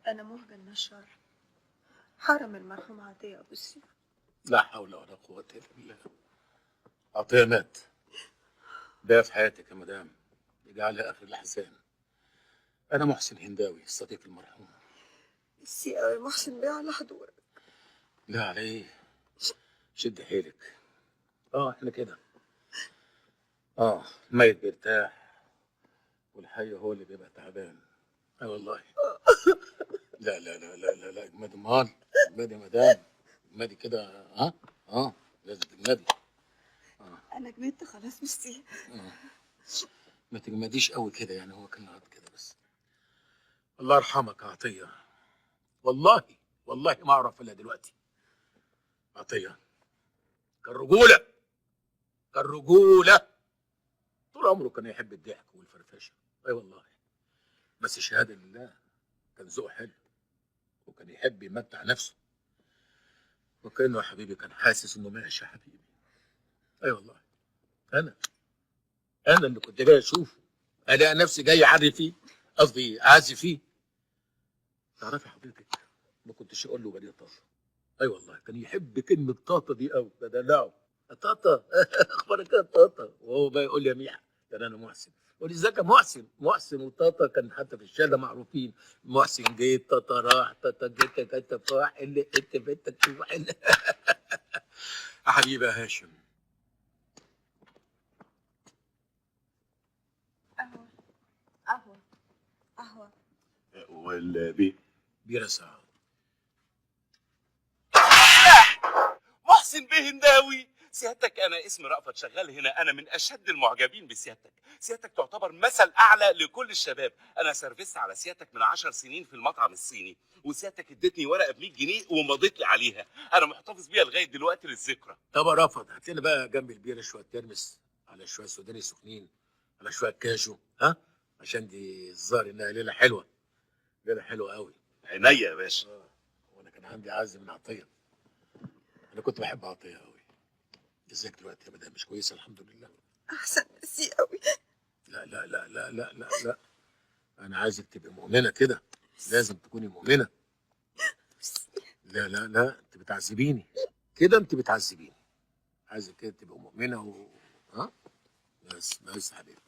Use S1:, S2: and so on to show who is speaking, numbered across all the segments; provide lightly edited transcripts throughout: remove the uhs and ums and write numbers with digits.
S1: أنا مهجة النشار، حرم المرحوم عطية أبو السيف.
S2: لا حول ولا قوة إلا بالله. عطية مات. ده في حياتك يا مدام، يجعلها آخر الأحزان. أنا محسن هنداوي، صديق المرحوم.
S1: ميرسي أوي محسن بيه على حضورك.
S2: لا عليه، شد حيلك. احنا كده. الميت بيرتاح والحي هو اللي بيبقى تعبان. والله. لا لا لا لا لا لا، اجمدي امال، اجمدي يا مدام، اجمدي كده. ها لازم تجمدي.
S1: انا جمدت خلاص، ميرسي.
S2: ما تجمديش قوي كده يعني، هو كان قاعد كده بس. الله يرحمك يا عطية، والله والله ما اعرف الا دلوقتي. عطية كان رجولة، كان رجولة طول عمره، كان يحب الضحك والفرفشة. اي والله، بس شهادة لله كان ذوقه حلو، وكان يحب يمتع نفسه، وكأنه يا حبيبي كان حاسس انه ماشي يا حبيبي. اي والله، انا اللي كنت جاي اشوفه، الاقي نفسي جاي اعري فيه، قصدي اعزي فيه. تعرفي حضرتك ما كنتش اقول له غير طاطا. اي والله كان يحب كلمة طاطا دي قوي، بدلعه طاطا. اخبارك يا طاطا؟ وهو بقى يقول لي يا ميحه، كان انا محسن، يقول لي ازيك يا محسن. محسن وطاطا كان حتى في الشارع معروفين، محسن جيت طاطا راح، طاطا جيت طاطا راح، اللي انت بنتك. يا حبيبي يا هاشم.
S1: قهوة قهوة قهوة
S3: والبي
S2: بيرة ساعة.
S3: محسن بيه هنداوي، سيادتك انا اسمي رأفت، شغال هنا. انا من اشد المعجبين بسيادتك. سيادتك تعتبر مثل اعلى لكل الشباب. انا سرفست على سيادتك من 10 سنين في المطعم الصيني، وسيادتك اديتني ورقة ب 100 جنيه ومضيت لي عليها. انا محتفظ بيها لغاية دلوقتي للذكرى.
S2: طب رفض، هات لنا بقى جنب البيره شوية ترمس، على شوية سوداني سخنين، على شوية كاجو، ها، عشان دي الظاهر انها ليلة حلوة، ليلة حلوة قوي.
S3: عينيا يا باشا.
S2: وانا كان عندي عزم من عطية، انا كنت بحب عطية قوي. ازيك دلوقتي يا مدام؟ مش كويسة؟ الحمد لله.
S1: احسن، ميرسي قوي.
S2: لا لا لا لا لا لا لا، انا عايزك تبقي مؤمنة كده، لازم تكوني مؤمنة. لا لا لا، انت بتعذبيني كده، انت بتعذبيني. عايزك كده تبقي مؤمنة ها، بس بس يا حبيبي،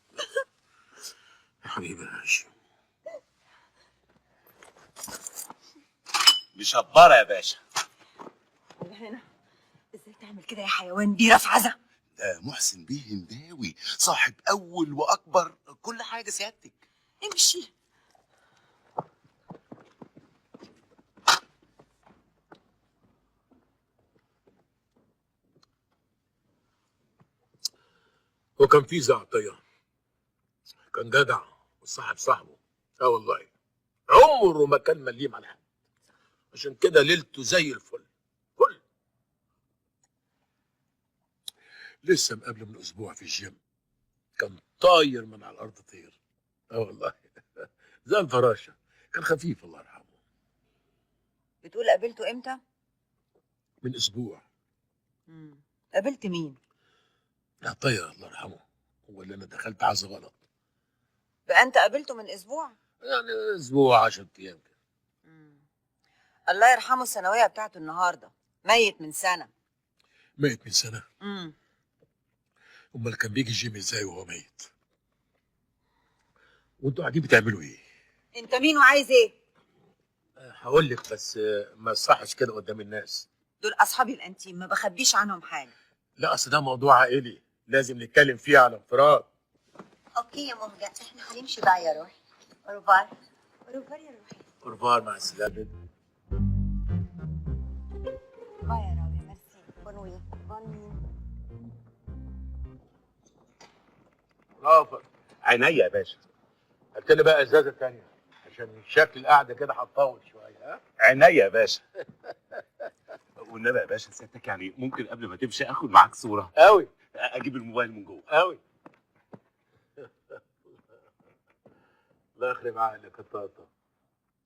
S2: يا حبيبي يا هاشم.
S3: مشبره يا باشا.
S1: هنا ازاي تعمل كده يا حيوان؟ دي رفعزه.
S3: ده محسن بيه هنداوي، صاحب اول واكبر كل حاجة سيادتك.
S1: امشي.
S2: هو كان في زعطيه، كان جدع وصاحب صاحبه. والله عمره ما كان مليم على حد، عشان كده ليلته زي الفل. كل لسه مقابله من اسبوع في الجيم، كان طاير من على الارض طير. والله زي الفراشة، كان خفيف الله يرحمه.
S1: بتقول قابلته امتى؟
S2: من اسبوع.
S1: قابلت مين؟
S2: عطية الله يرحمه، هو اللي انا دخلت عز غلط.
S1: بقى انت قابلته من اسبوع؟
S2: يعني اسبوع 10 ايام كده.
S1: الله يرحمه، الثانوية بتاعته النهارده، ميت من سنة.
S2: ميت من سنة؟ امال كان بيجي الجيم ازاي وهو ميت؟ وانتوا قاعدين بتعملوا ايه؟
S1: انت مين وعايز ايه؟
S2: هقول لك بس ما صحش كده قدام الناس.
S1: دول اصحابي الانتيم، ما بخبيش عنهم حاجة.
S2: لا اصل ده موضوع عائلي لازم نتكلم فيه على انفراد.
S4: okay يا مهجة، احنا هنمشي بقى يا روحي. au revoir. au revoir يا روحي.
S2: au revoir، مع السلامة.
S4: bye يا راوية، merci. bonne nuit. bonne nuit.
S2: رافت.
S3: عينيا يا باشا.
S2: قلت لي بقى ازازة تانية عشان شكل القعدة كده هتطول شوية. ها؟
S3: عينيا يا باشا. والنبي يا باشا سيادتك يعني ممكن قبل ما تمشي اخد معاك صوره؟
S2: قوي.
S3: اجيب الموبايل من جوه.
S2: قوي. الله يخرب عقلك يا طاطا،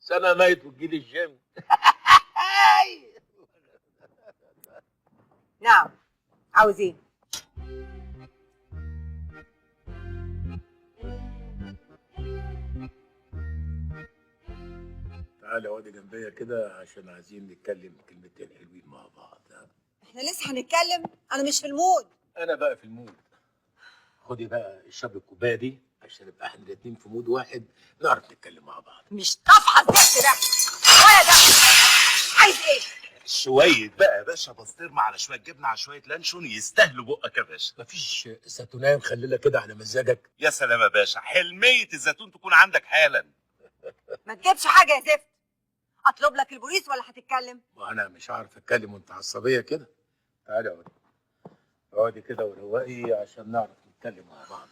S2: سنة ميت وتجيلي الجيم.
S1: نعم، عاوز ايه؟
S2: تعالى اقعدي جنبيا كده عشان عايزين نتكلم كلمتين حلوين مع بعض. ها؟
S1: احنا لسه هنتكلم؟ انا مش في ال mood.
S2: انا بقى في ال mood. خدي بقى اشربي الكوباية دي عشان نبقى احنا الاتنين في mood واحد نعرف نتكلم مع بعض.
S1: مش طافحه الزفت ده ولا ده. عايز ايه؟
S3: شوية بقى يا باشا بسطرمه على شوية جبنه على شوية لانشون يستاهلوا بقك يا باشا.
S2: مفيش زيتونيه مخلله كده على مزاجك؟
S3: يا سلام يا باشا، حلميه الزيتون تكون عندك حالا.
S1: ما تجيبش حاجة يا زفت. اطلب لك البوليس ولا هتتكلم؟
S2: ما انا مش عارف اتكلم وانت عصبية كده. تعالي اقعدي، اقعدي كده وروقي عشان نعرف نتكلم مع بعض.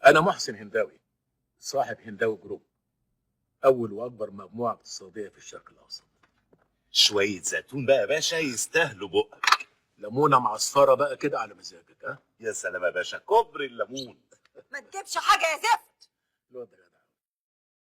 S2: انا محسن هنداوي، صاحب هنداوي جروب، اول واكبر مجموعة اقتصادية في الشرق الاوسط.
S3: شوية زيتون بقى يا باشا يستاهلوا بقك.
S2: ليمونه معصفره بقى كده على مزاجك. ها؟
S3: يا سلام يا باشا، كوبري الليمون.
S1: ما تجيبش حاجة يا زفت.
S2: الواد ده